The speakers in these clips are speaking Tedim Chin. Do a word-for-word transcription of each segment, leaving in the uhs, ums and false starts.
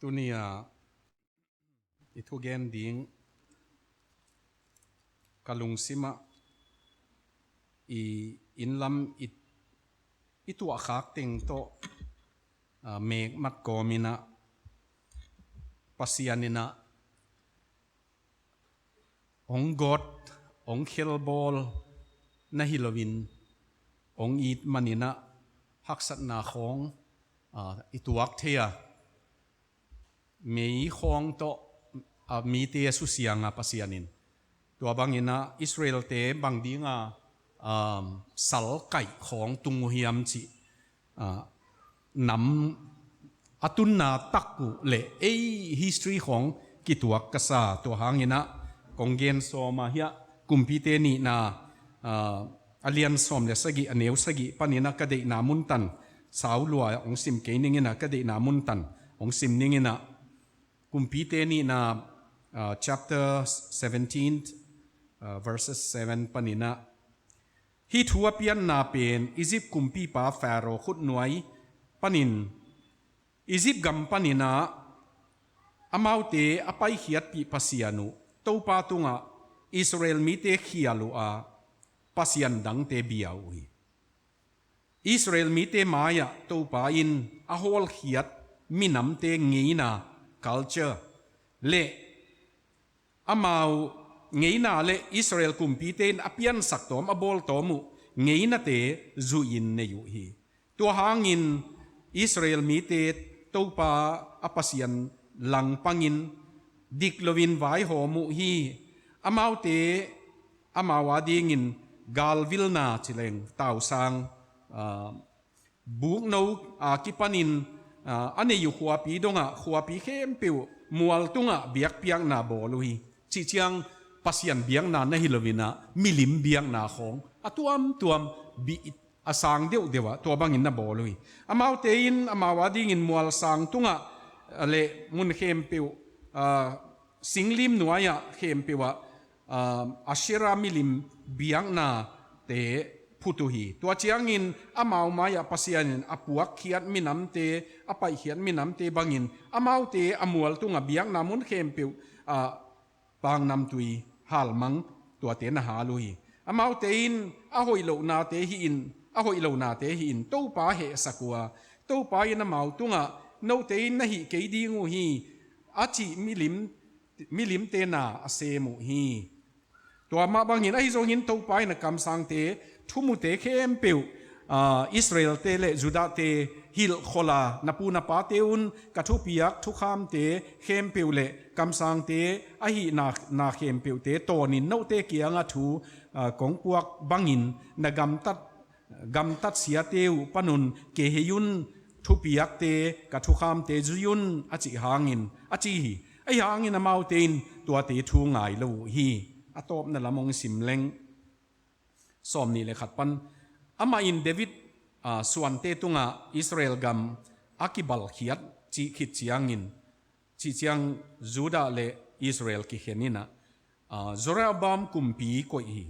Tuni-a i thugen ding ka lungsimah i innlam i, i tuahkhak teng tawh, ah, mekmat kawminah Pasian innah hong gawt, hong khelbawl na hi loin hong it maninah haksatna khawng, ah, i tuak thei a, mei khawng tawh, ah, mite a susianga Pasian in tua banginah Israel-te bang dinga, um, salkaih khawng tung uh hiam cih, ah, nam a tunna tak uh le ei history khawng kituak ka sa. Tua hanginah kong gen sawma hiah Kumpite nihna, ah, a lian sawm le sagih, a neu sagih paninah ka deihna muntan, sau lua hong sim kei ninginah ka deihna muntan hong sim ninginah Kumpite nihna, ah, chapter seventeen, ah, verses seven paninah, hih thu a pianna pen Egypt kumpipa Pharaoh khutnuai panin Egypt gam paninah amaute a paikhiatpih Pasian uh Topa tungah Israel mite khial uh a, pasian dangte bia uh hi. Israel mite mai-ah Topa in a hawlkhiat minamte ngeina, culture, le amau ngeina le Israel kumpite in a piansak tawm, a bawl tawm uh ngeinate zuihin nei uh hi. Tua hangin Israel mite Topa a Pasian langpangin dik loin vaihawm uh hi. Amaute amau adingin galvilna cileng tausang, ah, bukno, ah, kipanin, ah, a nei uh khuapi dongah khuapi khempeuh mual tungah biakpiakna bawl uh hi. Cih ciang Pasian biakna na hi loinah milim biakna khawng a tuamtuam bih a sang deuhdeuh ah tua bangin na bawl uh hi. Amaute in amau adingin mual sang tungah, ah, le mun khempeuh, ah, singlim nuai-ah khempeuh ah, ah, Asherah milim biaknate phut uh hi. Tua ciangin amau mai-ah Pasian in a puakkhiat minamte, a paihkhiat minamte bangin amaute a mual tungah biakna mun khempeuh, ah, pangnamtui halmang tuate na hal uh hi. Amaute in a hoih lohnate hi in, a hoih lohnate hi in Topa hehsak uh a, Topa in amau tungah note in na hih kei ding uh hi a cih milim, milimte na a sem uh hi. Tua mah bangin ahi zongin Topa in a kamsangte thumute khempeuh, ah, Israelte le Judahte hilhkholh a, na pu na pate un ka thupiak thukhamte khempeuh le kamsangte ahihna, na khempeuhte tawnin note kiangah thu, ah, kong puak bangin na gamtat, gamtat siate uh panun kei hei un, thupiakte, ka thukhamte zui un a cih hangin a ci hi. Ahi hangin amaute in tuate thu ngai lo uh hi. A tawpna lam hong sim leng. Sawm nih le khat pan, amah in David, ah, suante tungah Israel gam a kibalkhiat cih khit ciangin, cih ciang Judah le Israel kikhen inah, ah, Jeroboam kumpi koih hi.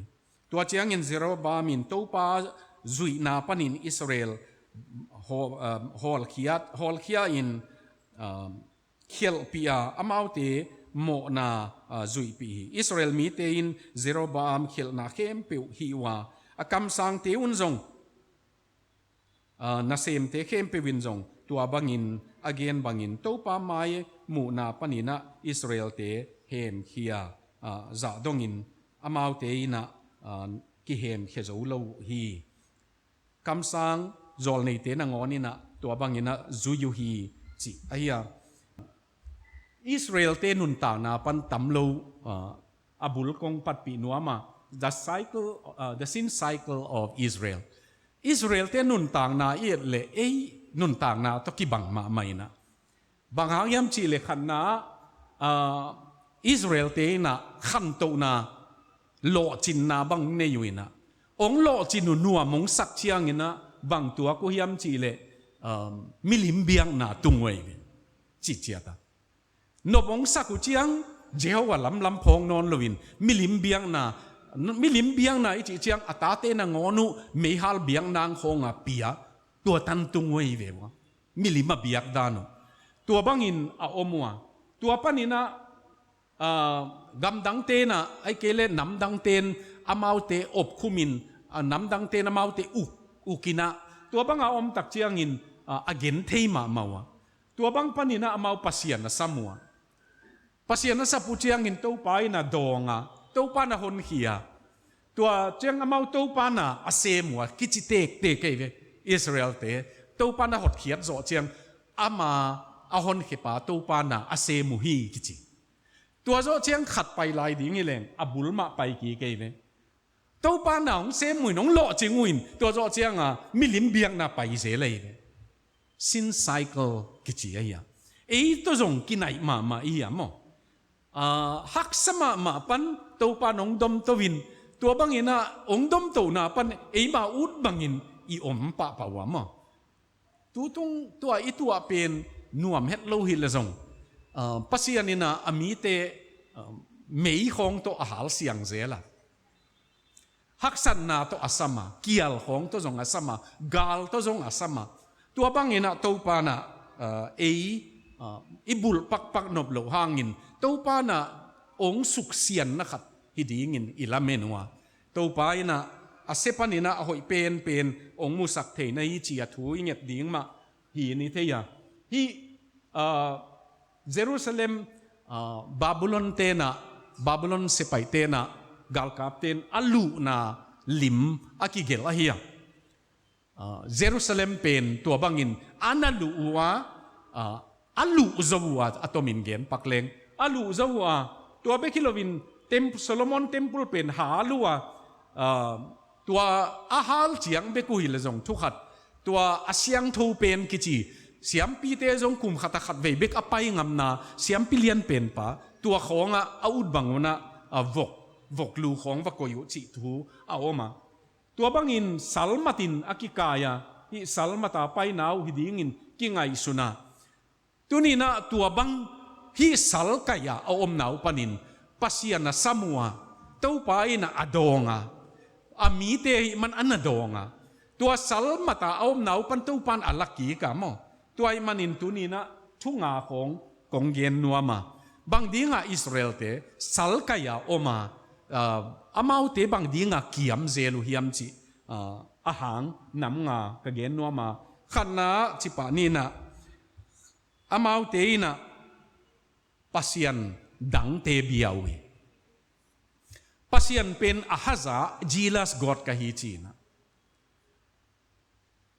Tua ciangin Jeroboam in Topa zuihna panin Israel haw-, ah, hawlkhiat, hawlkhia in, ah, khialhpih a, amaute mawhna, ah, zuihpih hi. Israel mite in Jeroboam khialhna khempeuh hih uh a, a kamsangte un zong, ah, nasemte khempeuh in zong tua bangin a gen bangin Topa mai muhna paninah Israelte hemkhia, ah, zah dongin amaute inah, ah, kihemkhia zo lo uh hi. Kamsang zawlneite nangawn inah tua banginah zui uh hi, cih ahi a. Israelte nuntakna pan tam lo, ah, a bul kong patpih nuam a, the cycle, ah, the sin cycle of Israel. Israelte nuntakna i et leh ei nuntakna tawh kibang mahmah inah. Bang hang hiam cih leh khatna, ah, Israelte inah khantohna, lawhcinna bang nei uh inah, hong lawhcin uh nuam hong sak ciang inah bang tuak uh hiam cih leh, ah, milim biakna tung uh ahi ve. Cih ciat a, nop hong sak uh ciang Jehovah lamlam phawk nawn loin milim biakna, milim biakna i cih ciang a tate nangawn uh meihal biakna khawng a pia, tua tan tung uh ahi ve ua. Milim a biak dan uh. Tua bangin a om uh a, tua panin ah, ah, gamdangte in ah, ahih kei leh namdangte in amaute opkhum in, ah, namdangte in amaute uk, uk in ah, tua bang a om tak ciangin, ah, a gen thei mahmah uh a, tua bang panin ah amau Pasian a sam uh a, Pasian a sap uh ciangin Topa in ah dawng a, Topa in ah honkhia. Tua ciang amau Topa in ah a sem uh a, kici tektek kei ve. Israelte Topa in ah hotkhiat zawh ciang, ama a honkhia pa Topa in ah a sem uh hi kici. Tua zawh ciang khat pai lai ding hi leng, a bul mah pai kik kei ve. Topa in ah hong sem uh in, hong lawhcing uh in, tua zawh ciang a milim biakna pai zel hi ve. Sin cycle kici ahi a. Ei tawh zong kinaih mahmah i hi a maw. Ah, haksa mahmah pan Topa in hong domto in, tua bangin ah hong domtona pan eima ut bangin i om pahpah uh a maw. Tutung tua i tuah pen nuam het lo hi leh zong, ah, Pasian in ah a mite, ah, mei khawng tawh a hal siang zel a, haksatna tawh a sam a, kial khawng tawh zong a sam a, gal tawh zong a sam a. Tua bangin ah Topa in ah, ah, ei, ah, i bulh pakpak nop loh hangin Topa in ah hong suksianna khat hi dingin i lamen uh a, Topa in ah a sia panin ah a hoih penpen hong musak theihna hi ci a thu i nget ding mah hi ni thei a. Hih, ah, Jerusalem, ah, Babylon-te in ah, Babylon sepaihte in ah, galkapte in a luhna lim a kigelh ahi a. Ah, Jerusalem pen tua bangin a na luh uh a, ah, a luh zo uh a, a tomin gen pak leng, a luh zo uh a, tua bek hi loin tem-, Solomon temple pen hal uh a, ah, tua a hal ciang bek uh hi leh zong thu khat, tua a siangtho pen kici, siampite zong kum khat ah khat vei bek a pai ngamna siampi lianpen pa, tua khawng ah a ut bang un ah, ah, vok, vok lu khawng va koih uh cih thu a om a. Tua bangin salmat in a kikai a, hih salmat a paina uh hi dingin kingaihsun a. Tuni in ah tua bang hih salkaih a a omna uh panin Pasian a sam uh a, Topa in ah a dawng a, a mite ahih man a na dawng a, tua salmat a a omna uh pan Topa in a la kik a maw. Tua ahih manin tuni in ah thu nga khawng kong gen nuam a, bang ding a Israelte salkaih a om a, ah, amaute bang ding a kiam zel uh hiam cih, ah, a hang nam nga ka gen nuam a, khatna ah cipah ni in ah, amaute in ah pasian dangte bia uh hi. Pasian pen a haza, jealous God ka hi ci in ah,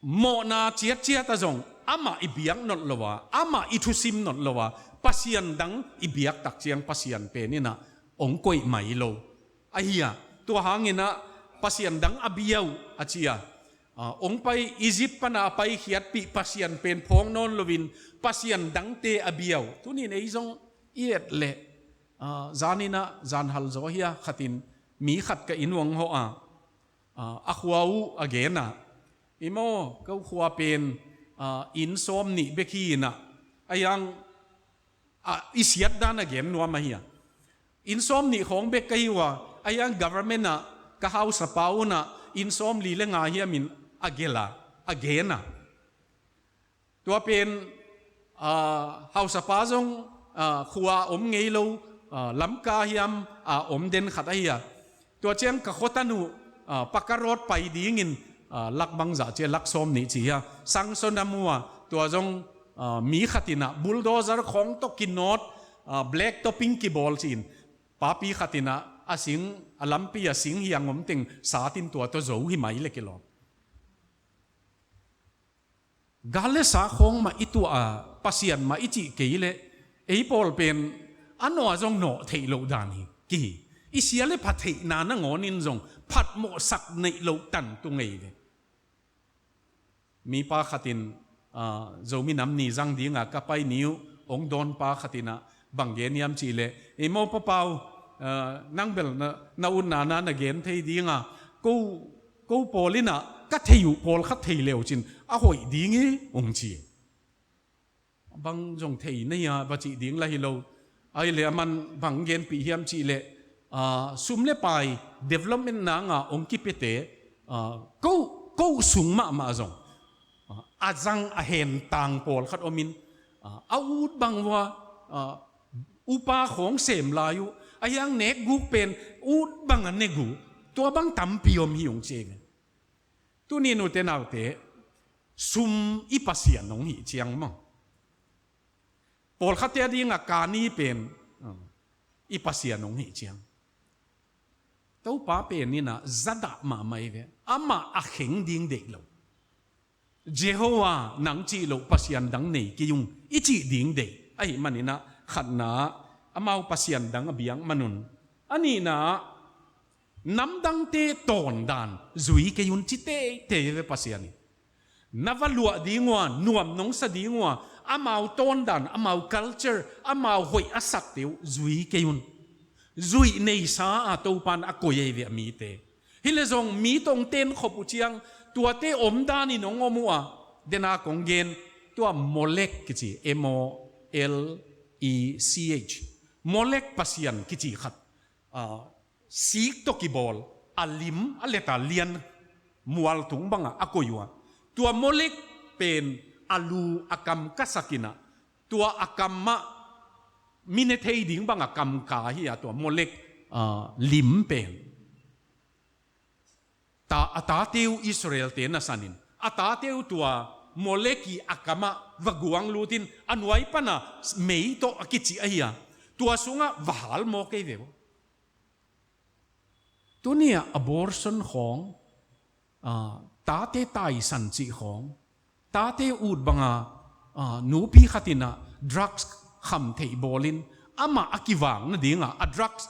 mawhna ciatciat ah zong amah i biak nawn lo a, amah i thusim nawn lo a, pasian dang i biak tak ciang Pasian pen in ah hong koih mai lo. Ahi a, tua hangin ah pasian dang a bia uh a ci a, ah, hong pai Egypt pan a paikhiatpih pasian pen phawk nawn loin pasian dangte a bia uh. Tuni in ei zong i et leh, ah, zan in ah, zan hal zaw hi a, khat in mi khat ka inn uh hong hawh a, ah, a khua uh a gen a, i maw, ko khua pen, ah, inn sawm nih bek hi in ah, a hiang, ah, i siat dan a gen nuam ahi a. Inn sawm nih khawng bek ka hi uh a, a hiang government ah ka hausa pa un ah inn sawm li le nga hiam in a gelh a, a gen a. Tua pen, ah, hausa pa zong, ah, khua om ngei lo, ah, Lamka hiam, ah, om den khat ahi a. Tua ciang ka khuatan uh, ah, Paka Road pai dingin, ah, lak bangzah ci a, lak sawm nih ci hi a, sanction a mu a, tua zong, ah, mi khat in ah bulldozer khawng tawh kinawt, ah, black topping kibawl ci in, papi khat in ah a sing, a lampi a sing hiang om teng sat in tua tawh zo hi mai le kilawm. Gal le sa khawng mah i tuah a, pasian mah i cih kei leh, ei pawl pen a nawh a zong nawh theih loh dan hi, ki hi. I sia le pha theihna nangawn in zong phatmawhsak neih loh tan tu ngei ve. Mipa khat in, ah, Zomi Nam Ni zang ding a ka pai ni uh hong dawn pa khat in ah bang gen hiam cih leh, "Ei maw Pa Pau, ah, nang bel na, na utna na, na gen thei ding a, ko, ko pawl in ah ka thei uh pawlkhat thei le uh cin a hoih ding hi," hong ci. Bang zong thei na hi a, va cih ding lah hi lo. Ahih leh aman bang genpih hiam cih leh, ah, sum le pai development nang a hong kipiate, ah, ko, ko sung mahmah zong, ah, a zang a hentang pawlkhat om in, A, a ut bang ua, a, upa khawng sem lai uh, a hiang nek guk pen ut bang a nek uh, tua bang tampi om hi ung ci ei ve. Tuni nute naute, sum i pasian hong hih ciang maw. Pawlkhatte a dingah kani pen, a, i pasian hong hih ciang. Topa pen in a zadah mahmah ei ve. Amah a kheng ding deih lo. Jehovah nang cih loh pasian dang nei kei ung i cih ding deih. Ahih manin a khatna ah amau pasian dang a biak manun. A nihna ah namdangte tawndan zui kei un ci teitei ve Pasian in. Na va luah ding ua, nuam nong sa ding ua, amau tawndan, amau culture, amau hoih a sakte uh zui kei un. Zuih neisa a Topan a koih ei ve a mite. Hi le zong mi tawh hong ten khop uh ciang tuate omdan in hong om uh a, dena kong gen, tua Molek kici, M O L E C H, Molek pasian kici khat, a, sik tawh kibawl, a lim a leta lian mual tung bangah a koih uh a. Tua Molek pen a lu a kam kasak in a, tua a kam ah mi ne thei ding bangah kam ka hi a, tua Molek, a, lim pen. Ta, a tate uh Israelte na sanin, a tate uh tua Molek i a kam ah va guang lutin, a nuai pana mei tawh a kicih ahi a, tua sungah va hal mawk ei ve uh. Tuni-ah abortion khawng, a, tate taisan cih khawng, tate ut banga, a, nupi khat in a drugs kham theih bawlin, amah a kivak nadinga, a drugs,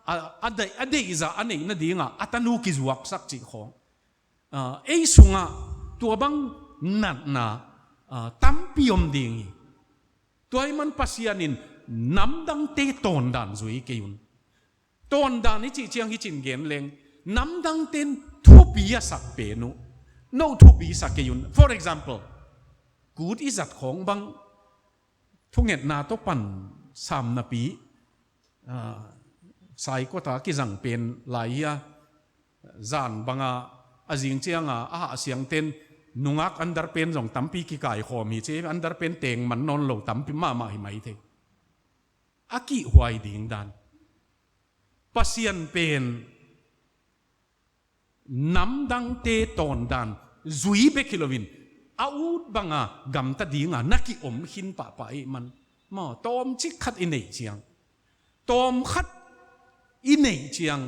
a, a deih, a deihzah a neih nadinga a tanu kizuaksak cih khawng, a, ei sungah tua bang natna, a, tampi om ding hi. Tua ahih man Pasian in namdangte tawndan zui kei un. Tawndan i cih ciang hi cin gen leng, namdangte in thupi a sak pen uh, no thupi sak kei un. For example, kut i zat khawng bang thungetna tawh pan sam napi, a, saikota kizang pen lai hi a, zan banga a zing cianga a hah siangten nungak underpant zong tampi kikaikhawm hi ci, underpant teng man nawn lo tampi mahmah hi mai thei. A kihhuai ding dan. Pasian pen namdangte tawndan zui bek hi loin, a ut banga gamta dinga na kiom khin pahpah ahih man, maw, tawmcik khat i neih ciang, tawmkhat i neih ciang,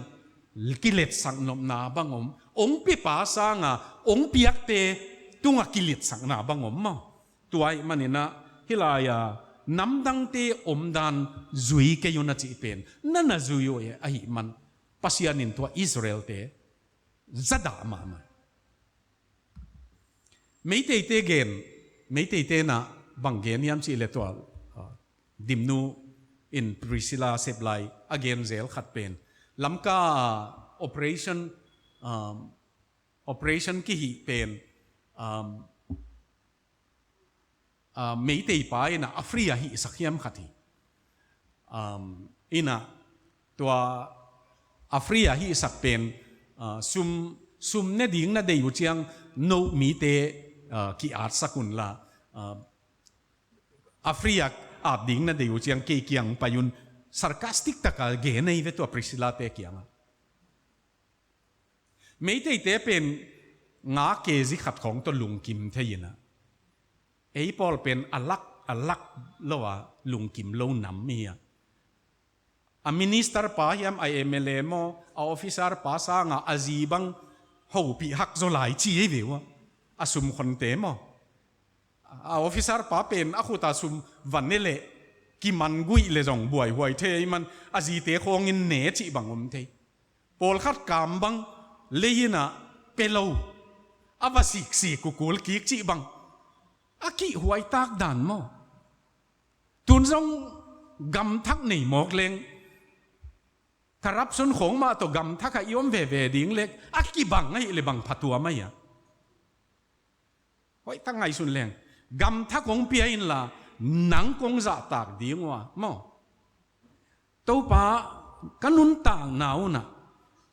kiletsak nopna bang om, ong piapa sanga ong piakte tunga kiletsakna bang om maw. Tua ahih manin a, hih lai-a namdangte omdan zui kei un a cih pen na na zui uh ahih man, Pasian in tua Israelte zadah mahmah. Meiteite gen, Meiteite na bang gen hiam cih le tua, a, Dimnu in Priscilla sep lai a gen zel khat pen, Lamka, a, operation, um, operation kihih pen, um, a, Meitei pa in a, a free a hihsak hiam khat hi. Um, in a, tua a free a hihsak pen, a, sum, sum ne ding na deih uh ciang no mite, a, ki-atsak unla, a, a free a at ding na deih uh ciang kei kiang pai un, sarcastic taka gen ei ve tua Priscilla-te kiangah. Meiteite pen nga K G khat khawng tawh lungkim thei in a, ei pawl pen a lak, a lak lo a lungkim lo nam hi a. A minister pa hiam, a M L A maw, a officer pa sanga a zi bang hopih hak zaw lai ci ei ve uh a, a sumkhonte maw. A officer pa pen a khuta sum va ne leh kiman guih le zong buaihuai thei ahih man, a zite khawngin ne cih bang om thei. Pawlkhat kam bang lei in a pe lo, a va siksik kukul kik cih bang, a kihhuai tak dan maw. Tun zong gamthak nei mawk leng, corruption khawng mah tawh gamthak ah i om veve ding lek, a kibang ahih le bang phatuam ahi a. Hoih tak ngaihsun leng, gamthak hong pia inla, nang kong zahtak ding uh a maw. Topa, ka nuntakna un a,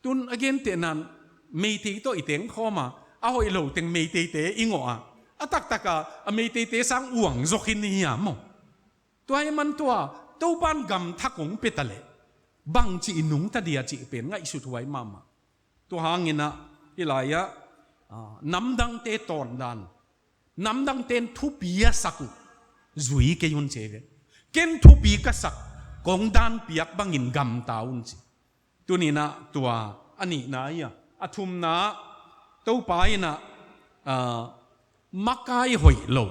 tun a gentehna in Meitei tawh i teng khawm a, a hoih lo teng Meiteite i ngawh a, a taktaka a Meiteite sang uang zaw khin i hi a maw. Tua hi man tua, Topan gamthak hong pia ta leh bangci i nungta dia cih pen ngaihsut huai mahmah. Tua hangin ah, hih lai-ah, ah, namdangte tawndan, namdangte in thupi a sak uh zui kei un ci ve. Ken thupi ka sak, kong dan piak bangin gamta un ci. Tuni-in ah tua a nihna hi a, a thumna, Topa in ah, ah, makai hoih lo,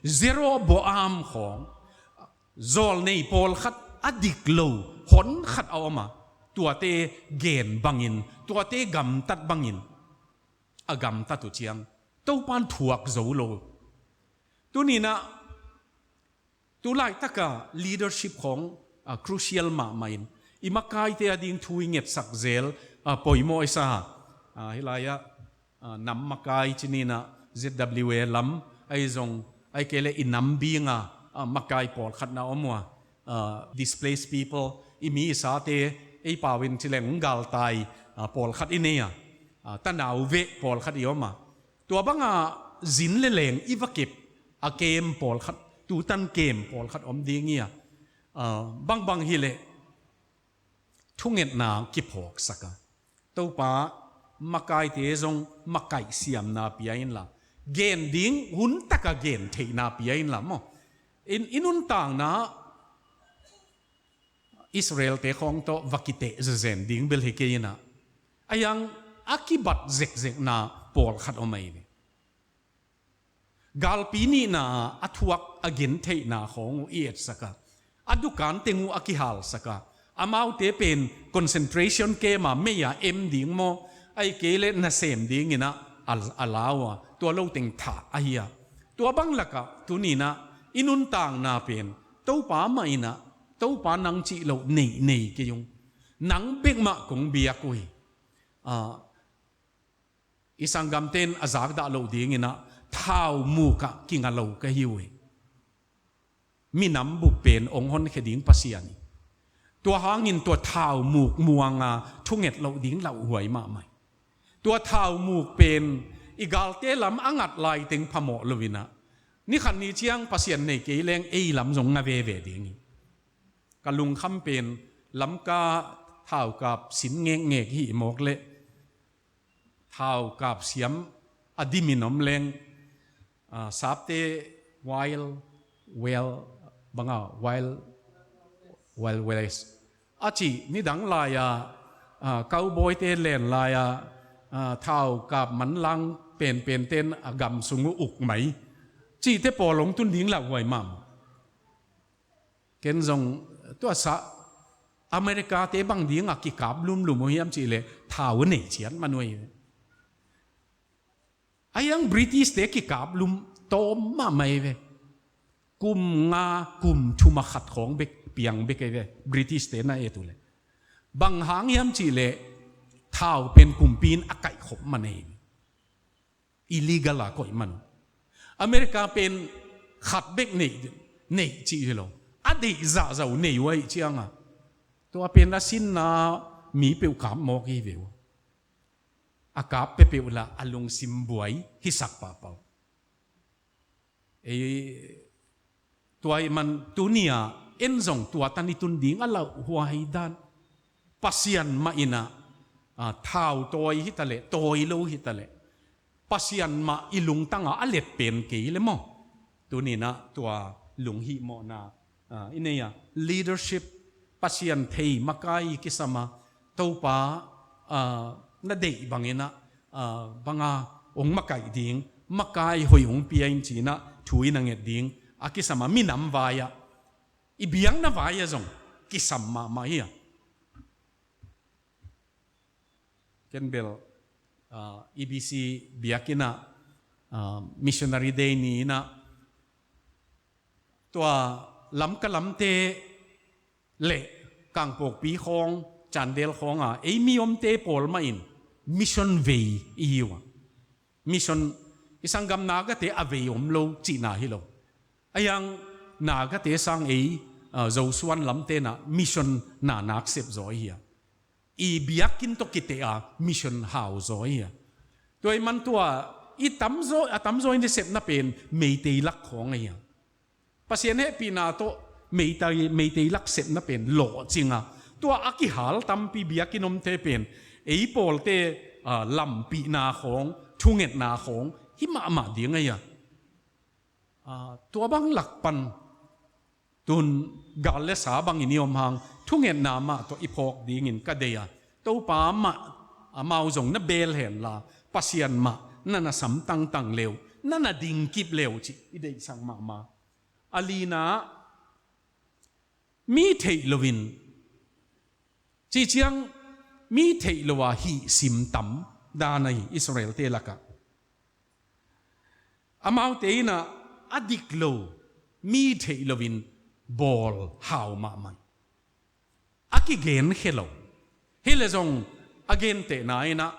Jeroboam khawng, zawlnei pawlkhat a dik lo, hon khat a om a, tuate gen bangin, tuate gamtat bangin a gamtat uh ciang, Topan thuak zo lo. Tuni-in ah, tu laitaka leadership khawng, ah, crucial mahmah in, i makaite a ding thu i ngetsak zel, ah, poimawh i sa. Ah, hih lai-ah, ah, nam makai ci ni-in ah Z W A lam, ahi zong, ahih kei leh i nam binga, ah, makai pawlkhat na om uh a, ah, displaced people, i mi i sate, ei pau in ci leng galtai, ah, pawlkhat i nei a, ah, tanau veh pawlkhat i om a. Tua banga zin le leng i va kep a kem pawlkhat, tutan kem pawlkhat om ding hi a, ah, bangbang hi leh thungetna kiphawksak a, Topa makaite zong makaih siamna pia inla, gen ding hun taka gen theihna pia inla maw. In, i nuntakna Israel-te khawng tawh va kiteh zezen ding bel hi kei in ah, a hiang a kibat zekzekna pawlkhat om ahi ve. Galpi nihna a thuak a gentheihna khawng uh i etsak a, a dukan teng uh a kihalsak a, amaute pen concentration camp a mei a em ding maw, ahih kei leh nasem dingin ah a, a lau a, tua lo teng thah ahi a. Tua bang lakah tuni-in ah i nuntakna pen Topa mah in ah, Topa nang cih loh neih nei kei ung. Nang bek mah kong biak uh hi. Ah, i sanggamte in a zakdah loh dingin ah thaumuk ah kinga lo ka hi uh hi. Minam bup pen hong honkhia ding Pasian hi. Tua hangin tua thaumuk muanga thunget loh ding lauhuai mahmah hi. Tua thaumuk pen i galte lam a ngat lai teng phamawh lo-in ah, ni khat ni ciang Pasian nei kei leng ei lam zong nga veve ding hi. Ka lungkham pen Lamka thaukap sin ngekngek hi mawk leh, thaukap siam a dimin om leng, ah, sapte wild, well, banga, wild, wild west a cih nidang lai-a, ah, cowboy-te len lai-a, ah, thaukap manlang penpenten a gam sung uh uk mai cihte pawl hong tun ding lauhuai mahmah. Ken zong tua sa America-te bang dinga kikap lumlum uh hiam cih leh thau a nei ciat man uh hi. A hiang British-te kikap lum tawm mahmah hi ve. Kum nga, kum thum a khat khawng bek, piang bek hi ve, British-te na et uh leh. Bang hang hiam cih leh thau pen kumpi in a kaihkhop man hi. Illegal a koih man uh. America pen khat bek neih, neih cih hi lo. A deih zahzah uh nei uh ahih cianga, tua pen a sinna mi peuh kap mawk hi ve uh. A kap peuhpeuh lah a lungsim buai hisak pahpah uh. Ei, tua ahih man tuni-a en zong tua tan i tun ding a lauhuai dan. Pasian mah in ah, ah, thau tawi hi ta leh, tawi lo hi ta leh, Pasian mah i lungtanga a let pen kei leh maw, tuni-in ah tua lunghihmawhna, ah, i nei a, leadership, Pasian thei makai kisam a, Topa, ah, na deih bangin ah, ah, banga hong makaih ding, makai hoih hong pia in ci-in ah thu i na nget ding a kisam a, minam vai-ah, i biakna vai-ah zong kisam mahmah hi a. Ken bel, ah, E B C biakinn ah, ah, Missionary Day ni-in ah, tua Lamka lamte le Kangpokpi khawng, Chandel khawng a ei mi omte pawl mah in mission vei i hi uh a. Mission, i sanggam Nagate a vei om lo cihna hi lo. A hiang Nagate sang ei, ah, Zosuan lamte in ah mission na nak sep zaw i hi a. I biakinn tawh kiteh a mission hau zaw i hi a. Tua ahih man tua i tamzaw, a tamzaw in i sepna pen Meitei lak khawng ahi a. Pasian hehpihna tawh Meitei, Meitei lak sepna pen lawhcing a, tua a kihal tampi biakinn omte pen ei pawlte, ah, lampihna khawng, thungetna khawng hi mahmah ding ahi a. Ah, tua bang lak pan tun gal le sa bangin i om hang, thungetna mah tawh i phawk dingin ka deih a. Topa mah, amau zong na bel henla, Pasian mah na na samtangtang le uh, na na dingkip le uh cih i deihsak mahmah. A lina, mi theih loin, cih ciang mi theih lo a hih sim tam dan ahi Israel-te lakah. Amaute in ah a dik lo, mi theih loin bawl hau mahmah. A kigenkhia lo. Hi leh zong a gentehna in ah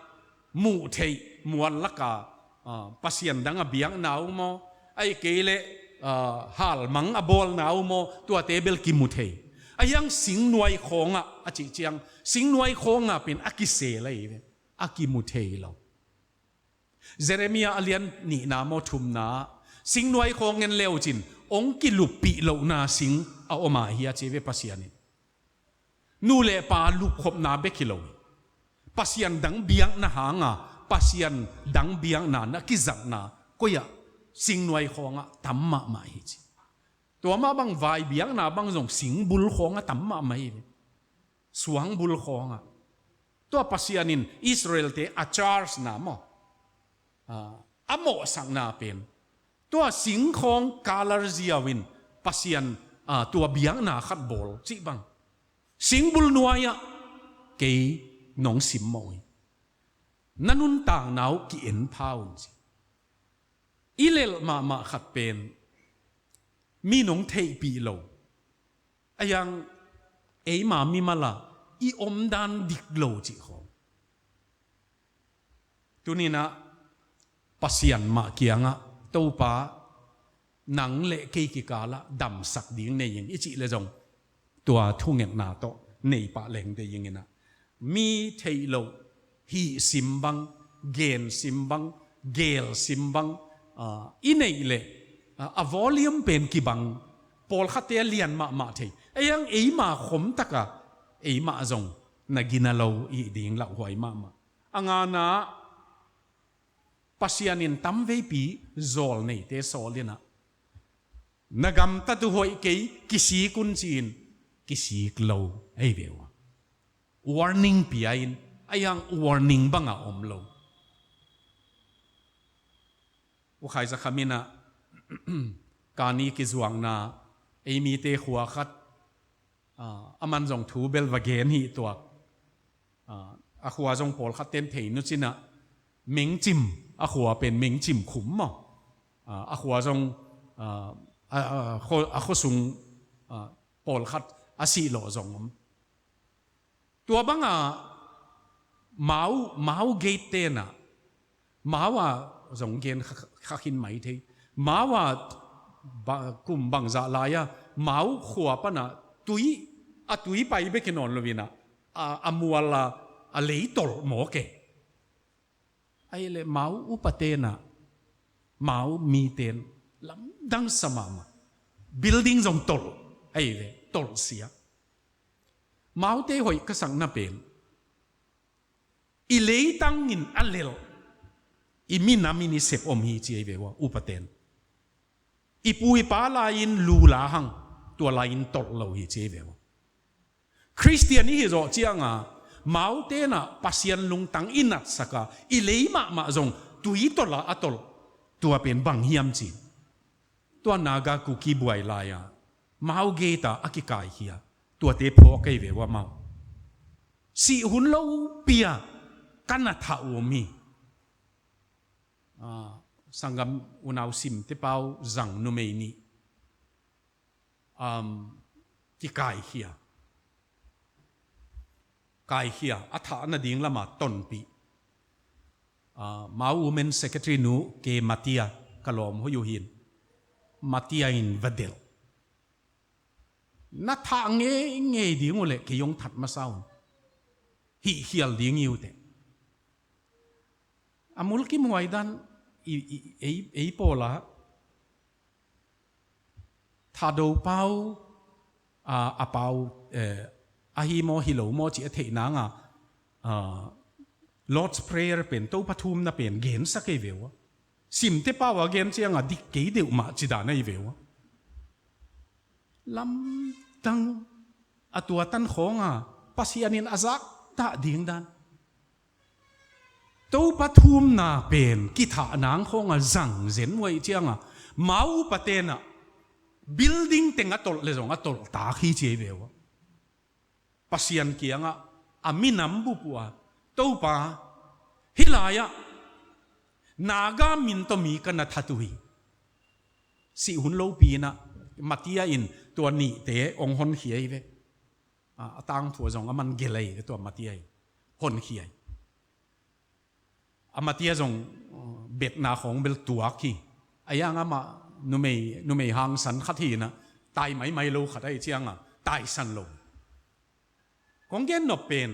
muh theih mual laka, ah, pasian dang a biakna uh maw, ahih kei leh, ah, halmang a bawlna uh maw, tuate bel kimu thei. A hiang singnuai khawngah a cih ciang, singnuai khawngah pen a kisel ahi ve. A kimu thei lo. Jeremiah a lian nihna maw thumna, singnuai khawng en le uh cin, hong kiluppih lohna sing a om a hi a ci ve Pasian in. Nu le pa lupkhopna bek hi lo. Pasian dang biakna hanga, Pasian dang biakna na kizatna, koi ah singnuai khawngah tam mahmah hi ci. Tua mah bang vai biakna bang zong singbul khawngah tam mahmah hi. Suangbul khawngah. Tua Pasian in Israel-te a charge na maw, ah, a mawhsakna pen, tua singkhawng color ziau in Pasian, ah, tua biakna khat bawl cih bang. Singbul nuai-ah kei nong simmawh hi. Na nuntakna uh ki-en pha un ci. I lelh mahmah khat pen, mi nong theihpih lo. A hiang eima mimal ah i omdan dik lo cih khawng. Tuni-in ah Pasian mah kiangah, Topa, nang le kei kikalah damsak ding nei ing i cih leh zong, tua thungetna tawh nei pah leng deih ing in ah. Mi theih loh, hih sim bang, gen sim bang, gel sim bang, ah, i neih leh, ah, a volume pen kibang, pawlkhatte a lian mahmah thei. A hiang eima khom takah, eimah zong na gina lo i ding lauhuai mahmah. A ngana, Pasian in tamveipi zawlneite sawl in ah, na gamtat uh hoih kei, kisik un ci-in, kisik lo, ei ve uh a. Warning pia in, a hiang warning bang a om lo. U Khai Za Kham in ah, kani kizuakna, ei mite khua khat, ah, aman zong thu bel va gen hi tuak. Ah, a khua zong pawlkhat ten thei nu cin ah, Mengcim, a khua pen Mengcim khum maw. Ah, a khua zong, ah, a, a, kho-, a khuasung, ah, pawlkhat a sih lawh zong om. Tua banga Mao, Mao Gate tenah, Mao a zong gen kha, kha khin mai thei. Mao a ba, kum bangzah lai-a, Mao khua panah tui, a tui pai bek hi nawn lo-in ah, a, a mual a, a lei tolh mawk e. Ahih leh Mao upa tenah, Mao miten lamdang sa mahmah. Building zong tolh, ahih leh tolh sia. Maote hoih ka sakna pen, i leitang in a lelh, i minam in i sep om hi ci ei ve ua, upaten. I pu i pa lai-in lu la hang, tua lai-in tolh lo hi ci ei ve ua. Khristian i hi zawh cianga, Mao tenah Pasian lungtang i natsak a, i lei mahmah zong tui tolh a a tolh, tua pen bang hiam ci. Tua Naga Kuki buai lai-a, Mao Gate a a kikaikhia, tuate phawk ei ve ua Mao. Sih hun lopi-a ka na thah uh om hi. Ah, sanggam unau simte pau zang numei nih, um, kikaikhia. Kaikhia, a thah nading lama tonpih. Ah, Mao Women Secretary nu K. Matia, ka lawm hoih uh hi. Matia in va delh. Na thah ngeingei ding uh leh kei hong that masa un. Hihkhial ding hi uh teh. A mulkimhuai dan i, i, ei, ei pawl ah Thado pau a, a pau, eh, ahi maw hi lo maw cih a theih nanga, a, Lord's Prayer pen Topa thumna pen gensak ei ve uh a. Simte pau a gen cianga dik kei deuh mah ci dan ei ve uh a. Lamdang a tua tan khawnga Pasian in a zak dah ding dan. Topa thumna pen kithah nang khawnga zang zen uh ahih cianga, mau upa tenah building teng a tolh le zong a tolh tak hi ci ei ve uh a. Pasian kiangah a minam bup uh a, Topa, hih lai-ah Naga min tawh mi ka na that uh hi. Sih hun lopi inah Matia in tua nihte hong honkhia hi ve. A, a tangthu ah zong a man gelai ve tua Matia in honkhia hi. A Matia zong, uh, betna khawng bel tuak hi. A yang amah numei, numei hangsan khat hi inah tai maimai lo khat ahih cianga taisan lo. Kong gen nop pen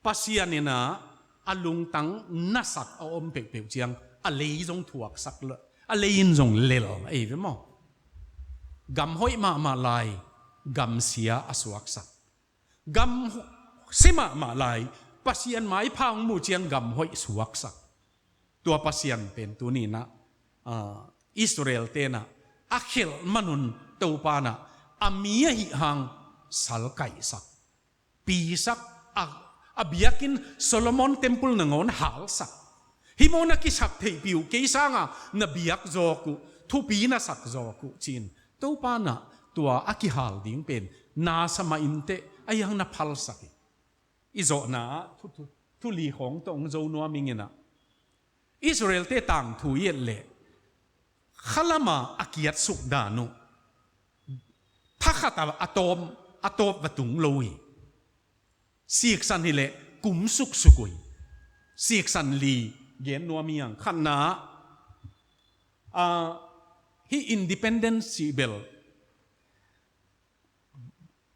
Pasian inah a lungtang nasak a om peuhpeuh ciang a lei zong thuaksak lo, a lei in zong lel ei ve maw? Gam hoih mahmah lai gam sia a suaksak. Gam sia mahmah lai Pasian maipha hong muh ciang gam hoih suaksak. Tua Pasian pen tuni inah, ah, Israel tenah a khelh manun Topa inah a mi ahih hang salkaihsak, pisak, a, a biakinn Solomon temple nangawn halsak. Hih maw na kisak theihpih uh, kei sanga na biak zawk uh, thupi na sak zawk uh ci-in Topa inah tua a kihal ding pen nasa mah inteh a yang na phalsak hi. I zawhna ah thu, thu, thu li khawng tawh hong zo nuam ing inah Israel-te tangthu i et leh khalama a kiatsuk dan uh thakhat a, a tawm, a tawp va tung lo hi. Siksan hileh kum suksuk uh hi. Siksan li gen nuam hi hang. Khatna, ah, hih independence cih bel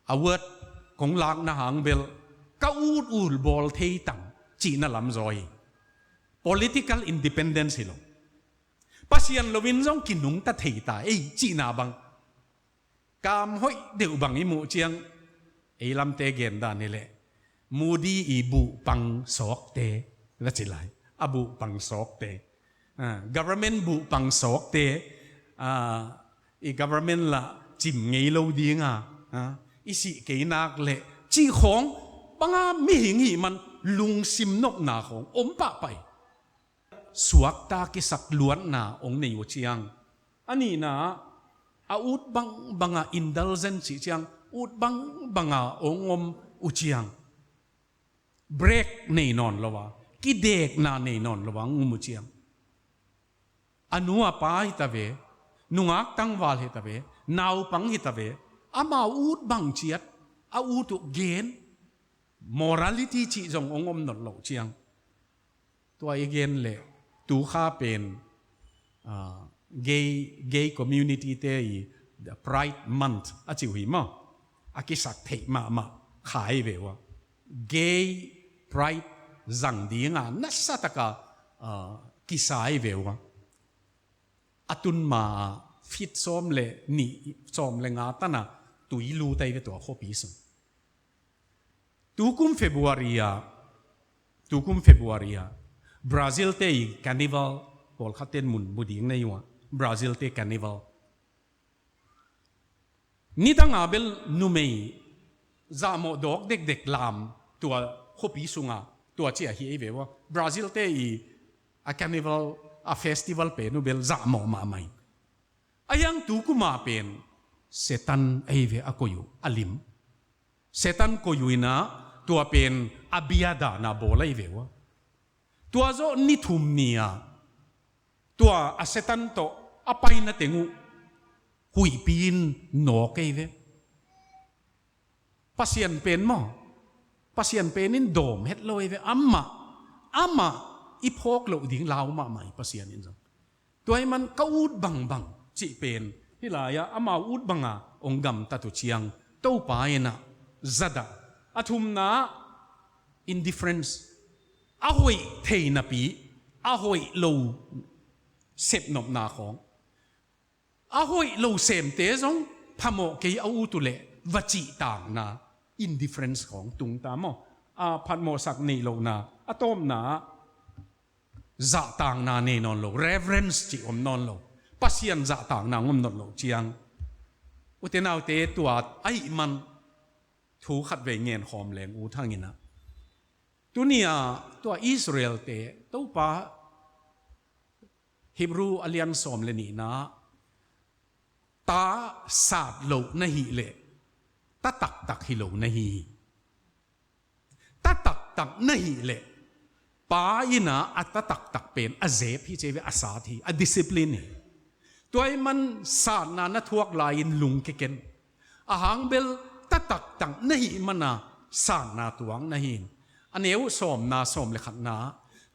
a word kong lakna hang bel ka ut ut bawl thei tang cihna lam zaw hi. Political independence hi lo. Pasian loin zong kinungta thei ta ei cihna bang. Kam hoih deuh bang i muh ciang ei lamte gen dan hileh Modi i buhpang sawkte la ci lai. A buhpang sawkte. Ah, government buhpang sawkte, ah, i government lah cim ngei lo dinga, ah, i sih kei nak leh cih khawng banga mihing hih man lungsim nopna khawng om pahpah hi. Suakta kisak luatna hong nei uh ciang, a nihna a ut bangbanga indulgence cih ciang ut bangbanga hong om uh ciang, break nei nawn lo a, kidekna nei nawn lo a hong um uh ciang, a nu a pa hi ta ve, nungak tangval hi ta ve, naupang hi ta ve, amau ut bang ciat a ut uh gen, morality cih zong hong om nawn loh ciang, tua i gen leh tu kha pen, ah, gay, gay community-te i the Pride Month a ci uh hi maw? A kisak theih mahmah kha hi ve uh a. Gay Pride zang dinga nasataka, ah, kisa hi ve uh a. A tun ma-a feet sawm le nih, sawm le nga tana tui lut hi ve tua khuapi sung. Tukum February ah, tukum February ah Brazil-te i carnival, pawlkhatte in mu ding na hi uh a, Brazil-te carnival. Nidanga bel numei zahmawh dawk dekdek lam tua khuapi sunga tua ci-a hi ei ve uh a. Brazil-te i a carnival, a festival pen uh bel zahmawh mahmah hi. A hiang tukuma pen Satan ei ve a koih uh, a lim. Satan koih uh inah tua pen a bia dana bawl ei ve uh a. Tua zawh ni thum ni-a tua a Satan tawh a paina teng uh huihpi in nawk ei ve. Pasian pen maw? Pasian pen in dawm het lo ei ve. Amah, amah i phawk loh ding lau mahmah hi Pasian in zong. Tua ahih man ka ut bangbang cih pen hih lai-ah amau ut banga hong gamtat uh ciang Topa inah zadah. A thumna indifference, a hoih thei napi a hoih lo sepnopna khawng. A hoih lo semte zong phamawh kei a ut uh leh va cih tangna, indifference khawng tungta maw? A phatmawhsak neih lohna, a tawpna ah zahtakna nei nawn lo, reverence cih om nawn lo, Pasian zahtakna om nawn lo ciang, ute naute, tua ahih man thu khatvei ngenkhawm leng ut hang in ah, tuni-a tua Israel-te Topa, Hebrew a lian sawm le nihna, ta sat loh na hih leh ta taktak hi lo na hi hi. Ta taktak na hih leh pa in ah a ta taktak pen a zep hi ci ve, a sat hi, a discipline hi. Tua ahih man satna na thuak lai-in lungke ken. A hang bel ta taktak na hih man a satna tuak na hi. A neu sawmna, sawm le khatna,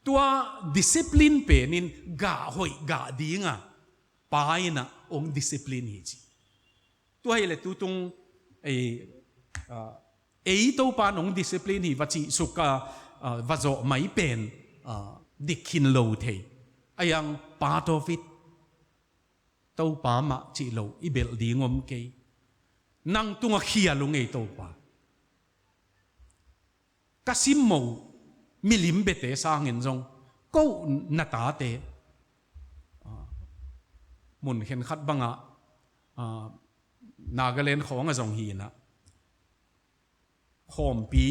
tua discipline pen in gah hoih gah ding a pa in ah hong discipline hi ci. Tua hi leh tutung ei, ah, ei Topa in hong discipline hi va cih suk a, ah, va zawh mai pen, ah, dik khin lo thei. A yang part of it. Topa mah cih lo i belh ding om kei. Nang tungah khial ung ei Topa. Ka simmo milim biate sangin zong ko na tate, ah, mun khenkhat bangah, ah, Nagaland khawng ah zong hi in ah, khawmpi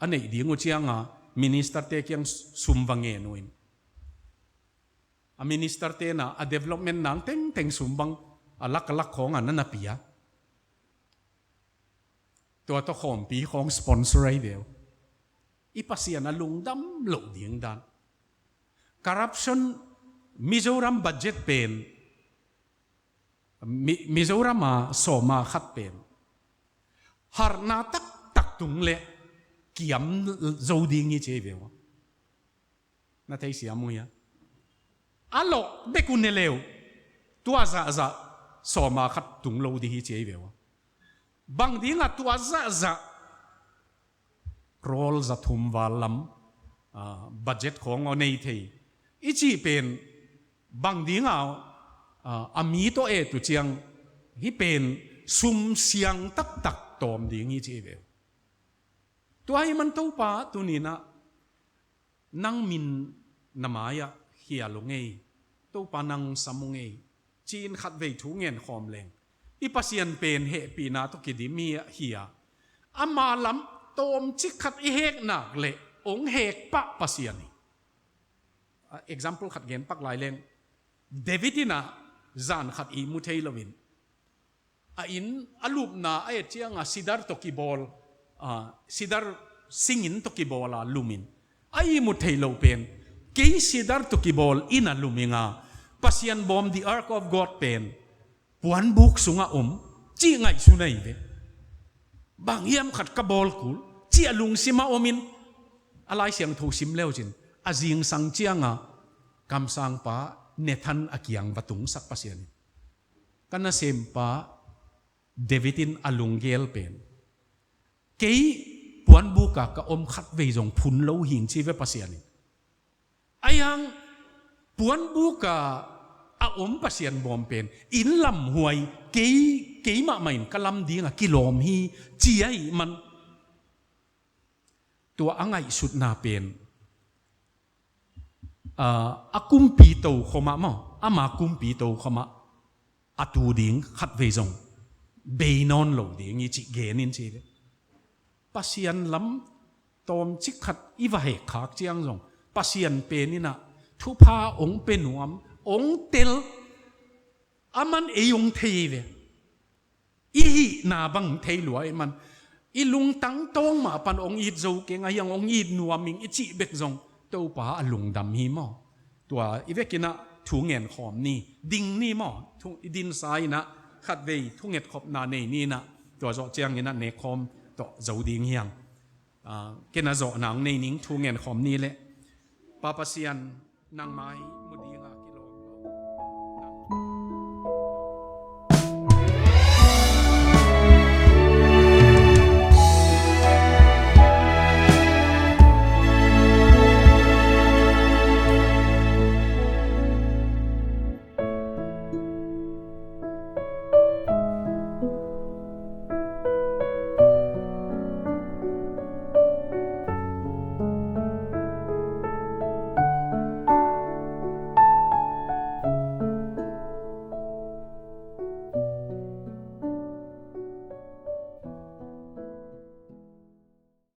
a neih ding uh ciang a minister-te kiang sum va ngen uh in, a minister-te in ah a development nang tengteng sum bang a lak a lak khawng a na na pia. Tua tawh khawmpi khawng sponsor ahi ve uh. I Pasian a lungdam loh ding dan. Corruption, Mizoram budget pen, Mi-, Mizoram a sawma khat pen harhna taktak tung leh kiam zo ding hi ci ahi ve uh. Na theisiam uh hia? A lawh bek uh ne le uh, tua zahzah sawma khat tung lo ding hi ci ahi ve uh. Bang dingah tua zahzah crore za thum val lam, ah, budget khawng aw nei thei i cih pen, bang dingah, ah, a mi tawh et uh ciang hih pen sum siang taktak tawm ding hi ci ahi ve uh. Tua ahih man Topa tuni in ah nang min na mai-ah khial ung ei, Topa nang sam ung ei, ci-in khatvei thu ngenkhawm leng, i Pasian pen hehpihna tawh kidim hi a, hi a, ama lam tawmcik khat i hek nak leh hong hek pah Pasian hi. Ah, example khat gen pak lai leng, David in ah zan khat ihmu thei loin, a inn a lupna a et ciang a sidar tawh kibawl, ah, sidar singin tawh kibawl a lum in, a ihmut theih loh pen, kei sidar tawh kibawl inn a lum ing a, Pasian bawm, the Ark of God pen puanbuk sungah om, cih ngaihsun ahi ve. Bang hiam khat ka bawl kul, cih a lungsimah om in, a Lai Siangtho sim le uh cin, a zingsang ciang a kamsangpa Nathan a kiang va tungsak Pasian in, ka nasempa David in a lunggel pen, kei puanbuk a ka om khatvei zong phun lo hing ci ve Pasian in. Ahi hang puanbuk a a om Pasian bawm pen inn lamhuai, kei, kei mahmah in ka lam ding a kilawm hi ci ahih man, tua a ngaihsutna pen, ah, a kumpi to khawmah maw, ama kumpi to khawmah a tu ding khatvei zong bei nawn lo ding hi cih gen in ci ve. Pasian lam tawmcik khat i va hek khak ciang zong, Pasian pen in ah thupha hong pia nuam, hong tel, aman ei hong thei ve. I hihna bang thei lua ahih man, i lungtang tawng mah pan hong it zo keng, ahi hang hong it nuam ing i cih bek zong Topa a lungdam hi maw? Tua i vekin ah thu ngenkhawm ni, ding ni maw? Thu, i dinsa in ah khatvei thungetkhopna nei ni in ah, tua zawh ciangin ah nekkhawm tawh zo ding hi hang. Ah, ken a zawhna hong nei ning, thu ngenkhawm ni leh. Pa Pasian, nangmah hi.